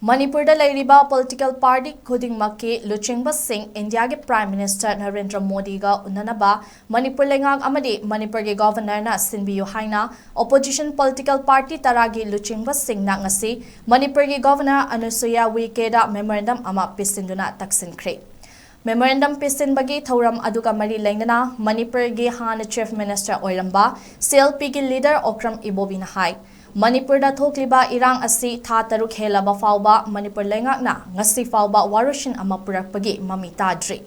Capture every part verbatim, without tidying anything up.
ꯃꯅꯤꯄꯨꯔꯗ ꯂꯩꯔꯤꯕ political party ꯈꯨꯗꯤꯡꯃꯛꯀꯤ ꯂꯨꯆꯤꯡꯕꯁꯤꯡ ꯏꯟꯗꯤꯌꯥꯒꯤ ꯄ꯭ꯔꯥꯏꯝ ꯃꯤꯅꯤꯁꯇꯔ ꯅꯔꯦꯟꯗ꯭ꯔ ꯃꯣꯗꯤꯒ ꯎꯅꯅꯕ ꯃꯅꯤꯄꯨꯔ ꯂꯩꯉꯥꯛ ꯑꯃꯗꯤ ꯃꯅꯤꯄꯨꯔꯒꯤ ꯒꯣꯚꯔꯅꯔꯅ ꯁꯤꯟꯕꯤꯌꯨ ꯍꯥꯏꯅ ꯑꯣꯄꯣꯖꯤꯁꯟ ꯄꯣꯂꯤꯇꯤꯀꯦꯜ ꯄꯥꯔꯇꯤ ꯇꯔꯥꯒꯤ ꯂꯨꯆꯤꯡꯕꯁꯤꯡꯅ ꯉꯁꯤ ꯃꯅꯤꯄꯨꯔꯒꯤ ꯒꯣꯚꯔꯅꯔ ꯑꯅꯨꯁꯨꯌꯥ ꯎꯏꯀꯦꯗ ꯃꯦꯃꯣꯔꯦꯟꯗꯝ ꯑꯃ ꯄꯤꯁꯤꯟꯗꯨꯅ ꯇꯛꯁꯤꯟꯈ꯭ꯔꯦ꯫ ꯃꯦꯃꯣꯔꯦꯟꯗꯝ ꯄꯤꯁꯤꯟꯕꯒꯤ ꯊꯧꯔꯝ ꯑꯗꯨꯒ ꯃꯔꯤ ꯂꯩꯅꯅ ꯃꯅꯤꯄꯨꯔꯒꯤ ꯍꯥꯟꯅ ꯆꯤꯐ ꯃꯤꯅꯤꯁꯇꯔ ꯑꯣꯏꯔꯝꯕ ꯁꯤ ꯑꯦꯜ ꯄꯤꯒꯤ ꯂꯤꯗꯔ ꯑꯣꯀ꯭ꯔꯝ ꯏꯕꯣꯕꯤꯅ ꯍꯥꯏ, ꯃꯅꯤꯄꯨꯔꯗ ꯊꯣꯛꯂꯤꯕ ꯏꯔꯥꯡ ꯑꯁꯤ ꯊꯥ ꯇꯔꯨꯛ ꯍꯦꯜꯂꯕ ꯐꯥꯎꯕ ꯃꯅꯤꯄꯨꯔ ꯂꯩꯉꯥꯛꯅ ꯉꯁꯤ ꯐꯥꯎꯕ ꯋꯥꯔꯣꯏꯁꯤꯟ ꯑꯃ ꯄꯨꯔꯛꯄꯒꯤ ꯃꯃꯤ ꯇꯥꯗ꯭ꯔꯤ꯫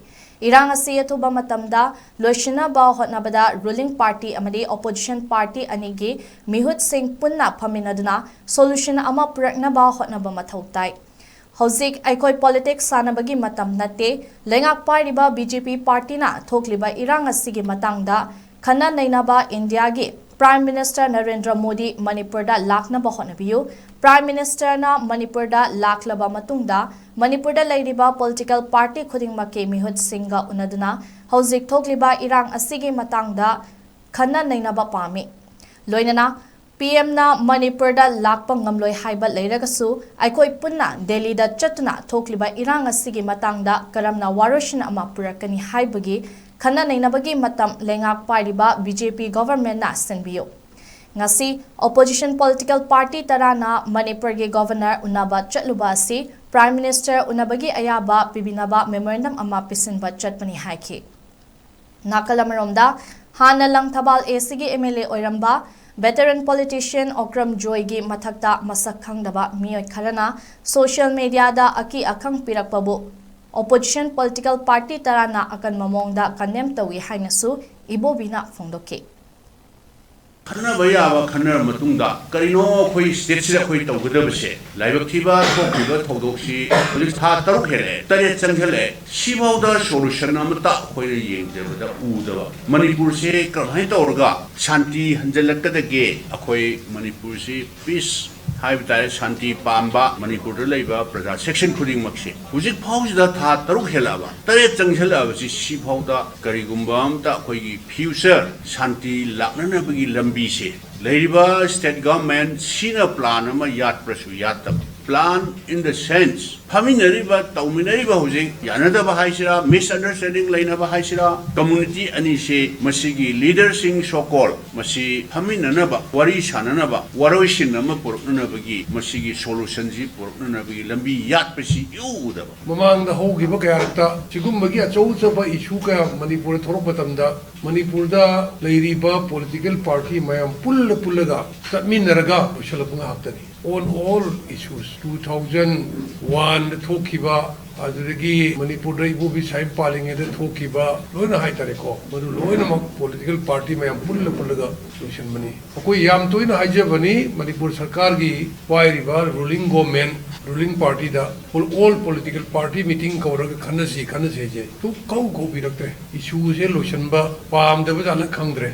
ꯏꯔꯥꯡ ꯑꯁꯤ ꯑꯊꯨꯕ ꯃꯇꯝꯗ ꯂꯣꯏꯁꯤꯟꯅꯕ ꯍꯣꯠꯅꯕꯗ ꯔꯨꯂꯤꯡ ꯄꯥꯔꯇꯤ ꯑꯃꯗꯤ ꯑꯣꯄꯣꯖꯤꯁꯟ ꯄꯥꯔꯇꯤ ꯑꯅꯤꯒꯤ ꯃꯤꯍꯨꯠꯁꯤꯡ ꯄꯨꯟꯅ ꯐꯝꯃꯤꯟꯅꯗꯨꯅ ꯁꯣꯂꯨꯁꯟ ꯑꯃ ꯄꯨꯔꯛꯅꯕ ꯍꯣꯠꯅꯕ ꯃꯊꯧ ꯇꯥꯏ꯫ ꯍꯧꯖꯤꯛ ꯑꯩꯈꯣꯏ ꯄꯣꯂꯤꯇꯤꯛꯁ ꯁꯥꯟꯅꯕꯒꯤ ꯃꯇꯝ ꯅꯠꯇꯦ꯫ ꯂꯩꯉꯥꯛ ꯄꯥꯏꯔꯤꯕ ꯕꯤ ꯖꯦ ꯄꯤ ꯄꯥꯔꯇꯤꯅ ꯊꯣꯛꯂꯤꯕ ꯏꯔꯥꯡ ꯑꯁꯤꯒꯤ ꯃꯇꯥꯡꯗ ꯈꯟꯅ ꯅꯩꯅꯕ ꯏꯟꯗꯤꯌꯥꯒꯤ ꯄ꯭ꯔꯥꯏꯝ ꯃꯤꯅꯤꯁꯇꯔ ꯅꯔꯦꯟꯗ꯭ꯔ ꯃꯣꯗꯤ ꯃꯅꯤꯄꯨꯔꯗ ꯂꯥꯛꯅꯕ ꯍꯣꯠꯅꯕꯤꯌꯨ꯫ ꯄ꯭ꯔꯥꯏꯝ ꯃꯤꯅꯤꯁꯇꯔꯅ ꯃꯅꯤꯄꯨꯔꯗ ꯂꯥꯛꯂꯕ ꯃꯇꯨꯡꯗ ꯃꯅꯤꯄꯨꯔꯗ ꯂꯩꯔꯤꯕ ꯄꯣꯂꯤꯇꯤꯀꯦꯜ ꯄꯥꯔꯇꯤ ꯈꯨꯗꯤꯡꯃꯛꯀꯤ ꯃꯤꯍꯨꯠꯁꯤꯡꯒ ꯎꯅꯗꯨꯅ ꯍꯧꯖꯤꯛ ꯊꯣꯛꯂꯤꯕ ꯏꯔꯥꯡ ꯑꯁꯤꯒꯤ ꯃꯇꯥꯡꯗ ꯈꯟꯅ ꯅꯩꯅꯕ ꯄꯥꯝꯃꯤ꯫ ꯂꯣꯏꯅꯅ ꯄꯤ ꯑꯦꯝꯅ ꯃꯅꯤꯄꯨꯔꯗ ꯂꯥꯛꯄ ꯉꯝꯂꯣꯏ ꯍꯥꯏꯕ ꯂꯩꯔꯒꯁꯨ, ꯑꯩꯈꯣꯏ ꯄꯨꯟꯅ ꯗꯦꯜꯂꯤꯗ ꯆꯠꯇꯨꯅ ꯊꯣꯛꯂꯤꯕ ꯏꯔꯥꯡ ꯑꯁꯤꯒꯤ ꯃꯇꯥꯡꯗ ꯀꯔꯝꯅ ꯋꯥꯔꯣꯏꯁꯤꯟ ꯑꯃ ꯄꯨꯔꯛꯀꯅꯤ ꯍꯥꯏꯕꯒꯤ ꯈꯟꯅ ꯅꯩꯅꯕꯒꯤ ꯃꯇꯝ ꯂꯩꯉꯥꯛ ꯄꯥꯏꯔꯤꯕ ꯕꯤ ꯖꯦ ꯄꯤ ꯒꯣꯚꯔꯟꯃꯦꯟꯠꯅ ꯁꯤꯟꯕꯤꯌꯨ꯫ ꯉꯁꯤ ꯑꯣꯄꯣꯖꯤꯁꯟ ꯄꯣꯂꯤꯇꯤꯀꯦꯜ ꯄꯥꯔꯇꯤ ꯇꯔꯥꯅ ꯃꯅꯤꯄꯨꯔꯒꯤ ꯒꯣꯚꯔꯅꯔ ꯎꯅꯕ ꯆꯠꯂꯨꯕ ꯑꯁꯤ ꯄ꯭ꯔꯥꯏꯝ ꯃꯤꯅꯤꯁꯇꯔ ꯎꯅꯕꯒꯤ ꯑꯌꯥꯕ ꯄꯤꯕꯤꯅꯕ ꯃꯦꯃꯣꯔꯦꯟꯗꯝ ꯑꯃ ꯄꯤꯁꯤꯟꯕ ꯆꯠꯄꯅꯤ ꯍꯥꯏꯈꯤ꯫ ꯅꯥꯀꯜ ꯑꯃꯔꯣꯝꯗ, ꯍꯥꯟꯅ ꯂꯪꯊꯕꯥꯜ ꯑꯦ ꯁꯤꯒꯤ ꯑꯦꯝ ꯑꯦꯜ ꯑꯦ ꯑꯣꯏꯔꯝꯕ ꯚꯦꯇꯔꯟ ꯄꯣꯂꯤꯇꯤꯁꯤꯌꯟ ꯑꯣꯀ꯭ꯔꯝ ꯖꯣꯏꯒꯤ ꯃꯊꯛꯇ ꯃꯁꯛ ꯈꯪꯗꯕ ꯃꯤꯑꯣꯏ ꯈꯔꯅ ꯁꯣꯁꯤꯌꯦꯜ ꯃꯤꯗꯤꯌꯥꯗ ꯑꯀꯤ ꯑꯈꯪ ꯄꯤꯔꯛꯄꯕꯨ ꯑꯣꯄꯣꯖꯤꯁꯟ ꯄꯣꯂꯤꯇꯤꯀꯦꯜ ꯄꯥꯔꯇꯤ ꯇꯔꯥꯅ ꯑꯀꯟꯕ ꯃꯑꯣꯡꯗ ꯀꯟꯗꯦꯝ ꯇꯧꯏ ꯍꯥꯏꯅꯁꯨ ꯏꯕꯣꯕꯤꯅ ꯐꯣꯡꯗꯣꯛꯈꯤ꯫ ꯈꯟꯅꯕ ꯌꯥꯕ ꯈꯟꯅꯔ ꯃꯇꯨꯡꯗ ꯀꯔꯤꯅꯣ ꯑꯩꯈꯣꯏ ꯁ꯭ꯇꯦꯠꯁꯤꯗ ꯑꯩꯈꯣꯏ ꯇꯧꯒꯗꯕꯁꯦ? ꯂꯥꯏꯕꯛ ꯊꯤꯕ ꯊꯣꯛꯈꯤꯕ ꯊꯧꯗꯣꯛꯁꯤ ꯍꯧꯖꯤꯛ ꯊꯥ ꯇꯔꯨꯛ ꯍꯦꯜꯂꯛꯑꯦ, ꯇꯔꯦꯠ ꯆꯪꯁꯤꯜꯂꯛꯑꯦ, ꯁꯤꯐꯥꯎꯗ ꯁꯣꯂꯨꯁꯟ ꯑꯃꯠꯇ ꯑꯩꯈꯣꯏꯅ ꯌꯦꯡꯖꯕꯗ ꯎꯗꯕ꯫ ꯃꯅꯤꯄꯨꯔꯁꯦ ꯀꯔꯝꯍꯥꯏꯅ ꯇꯧꯔꯒ ꯁꯥꯟꯇꯤ ꯍꯟꯖꯤꯜꯂꯛꯀꯗꯒꯦ? ꯑꯩꯈꯣꯏ ꯃꯅꯤꯄꯨꯔꯁꯤ ꯄꯤꯁ ꯍꯥꯏꯕ ꯇꯥꯔꯦ, ꯁꯥꯟꯇꯤ ꯄꯥꯝꯕ ꯃꯅꯤꯄꯨꯔꯗ ꯂꯩꯕ ꯄ꯭ꯔꯖꯥ ꯁꯦꯛꯁꯟ ꯈꯨꯗꯤꯡꯃꯛꯁꯦ ꯍꯧꯖꯤꯛ ꯐꯥꯎꯁꯤꯗ ꯊꯥ ꯇꯔꯨꯛ ꯍꯦꯜꯂꯛꯑꯕ, ꯇꯔꯦꯠ ꯆꯪꯁꯤꯜꯂꯛꯑꯕꯁꯤ ꯁꯤꯐꯥꯎꯗ ꯀꯔꯤꯒꯨꯝꯕ ꯑꯝꯇ ꯑꯩꯈꯣꯏꯒꯤ ꯐ꯭ꯌꯨꯆꯔ ꯁꯥꯟꯇꯤ ꯂꯥꯛꯅꯅꯕꯒꯤ ꯂꯝꯕꯤꯁꯦ ꯂꯩꯔꯤꯕ ꯁ꯭ꯇꯦꯠ ꯒꯚꯔꯟꯃꯦꯟꯠ ꯁꯤꯅ ꯄ꯭ꯂꯥꯟ ꯑꯃ ꯌꯥꯠꯄ꯭ꯔꯁꯨ ꯌꯥꯠꯇꯕ, Plan in the sense, ꯐꯝꯃꯤꯟꯅꯔꯤꯕ, ꯇꯧꯃꯤꯟꯅꯔꯤꯕ ꯍꯧꯖꯤꯛ ꯌꯥꯅꯗꯕ ꯍꯥꯏꯁꯤꯔꯥ, misunderstanding ꯂꯩꯅꯕ ꯍꯥꯏꯁꯤꯔꯥ, community ꯑꯅꯤꯁꯦ ꯃꯁꯤꯒꯤ leaderꯁꯤꯡ so called ꯃꯁꯤ ꯐꯝꯃꯤꯟꯅꯅꯕ, ꯋꯥꯔꯤ ꯁꯥꯟꯅꯅꯕ, ꯋꯥꯔꯣꯏꯁꯤꯟ ꯑꯃ ꯄꯨꯔꯛꯅꯅꯕꯒꯤ, ꯃꯁꯤꯒꯤ solutionꯁꯤ ꯄꯨꯔꯛꯅꯅꯕꯒꯤ ꯂꯝꯕꯤ ꯌꯥꯠꯄꯁꯤ ꯏꯎ ꯎꯗꯕ꯫ ꯃꯃꯥꯡꯗ ꯍꯧꯈꯤꯕ ꯀꯌꯥꯔꯛꯇ ꯁꯤꯒꯨꯝꯕꯒꯤ ꯑꯆꯧ ꯑꯆꯧꯕ issue ꯀꯌꯥ ꯃꯅꯤꯄꯨꯔꯗ ꯊꯣꯛꯂꯛꯄ ꯃꯇꯝꯗ, ꯃꯅꯤꯄꯨꯔꯗ ꯂꯩꯔꯤꯕ political party ꯃꯌꯥꯝ ꯄꯨꯜꯂ ꯄꯨꯜꯂꯒ ꯆꯠꯃꯤꯟꯅꯔꯒ ꯂꯣꯏꯁꯤꯜꯂꯛꯄ ꯉꯥꯛꯇꯅꯤ꯫ On all issues, two thousand oneꯗ ꯊꯣꯛꯈꯤꯕ, ꯑꯗꯨꯗꯒꯤ ꯃꯅꯤꯄꯨꯔꯗ ꯏꯕꯣꯕꯤ ꯁꯥꯏꯟ ꯄꯥꯜꯂꯤꯉꯩꯗ ꯊꯣꯛꯈꯤꯕ, ꯂꯣꯏꯅ ꯍꯥꯏꯇꯥꯔꯦꯀꯣ, ꯃꯗꯨ ꯂꯣꯏꯅꯃꯛ political party ꯃꯌꯥꯝ ꯄꯨꯜꯂ ꯄꯨꯜꯂꯒ ꯂꯣꯏꯁꯤꯟꯕꯅꯤ꯫ ꯑꯩꯈꯣꯏ ꯌꯥꯝ ꯇꯣꯏꯅ ꯍꯥꯏꯖꯕꯅꯤ, ꯃꯅꯤꯄꯨꯔ ꯁꯔꯀꯥꯔꯒꯤ ꯄꯥꯏꯔꯤꯕ ruling government, ruling partyꯗ all political party meeting ꯀꯧꯔꯒ ꯈꯟꯅꯁꯤ, ꯈꯟꯅꯁꯤ ꯍꯥꯏꯖꯩ꯫ ꯁꯨꯛ ꯀꯧ ꯀꯧꯕꯤꯔꯛꯇ꯭ꯔꯦ꯫ Issueꯁꯦ ꯂꯣꯏꯁꯤꯟꯕ ꯄꯥꯝꯗꯕ ꯖꯥꯠꯂ ꯈꯪꯗ꯭ꯔꯦ꯫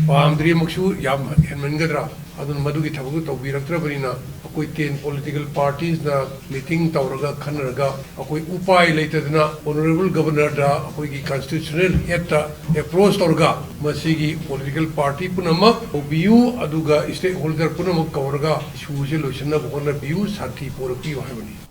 ꯄꯥꯝꯗ꯭ꯔꯤꯃꯛꯁꯨ ꯌꯥꯝ ꯍꯦꯟꯃꯟꯒꯗ꯭ꯔꯥ? ꯑꯗꯨꯅ ꯃꯗꯨꯒꯤ ꯊꯕꯛꯇꯨ ꯇꯧꯕꯤꯔꯛꯇ꯭ꯔꯕꯅꯤꯅ, ꯑꯩꯈꯣꯏ ten political partiesꯅ meeting ꯇꯧꯔꯒ ꯈꯟꯅꯔꯒ, ꯑꯩꯈꯣꯏ ꯎꯄꯥꯏ ꯂꯩꯇꯗꯅ honourable governorꯗ, ꯑꯩꯈꯣꯏꯒꯤ constitutional headꯇ approach ꯇꯧꯔꯒ, ꯃꯁꯤꯒꯤ political party ꯄꯨꯝꯅꯃꯛ ꯀꯧꯕꯤꯌꯨ, ꯑꯗꯨꯒ stakeholder ꯄꯨꯝꯅꯃꯛ ꯀꯧꯔꯒ issueꯁꯦ ꯂꯣꯏꯁꯤꯟꯅꯕ ꯍꯣꯠꯅꯕꯤꯌꯨ, ꯁꯥꯟꯇꯤ ꯄꯨꯔꯛꯄꯤꯌꯨ ꯍꯥꯏꯕꯅꯤ꯫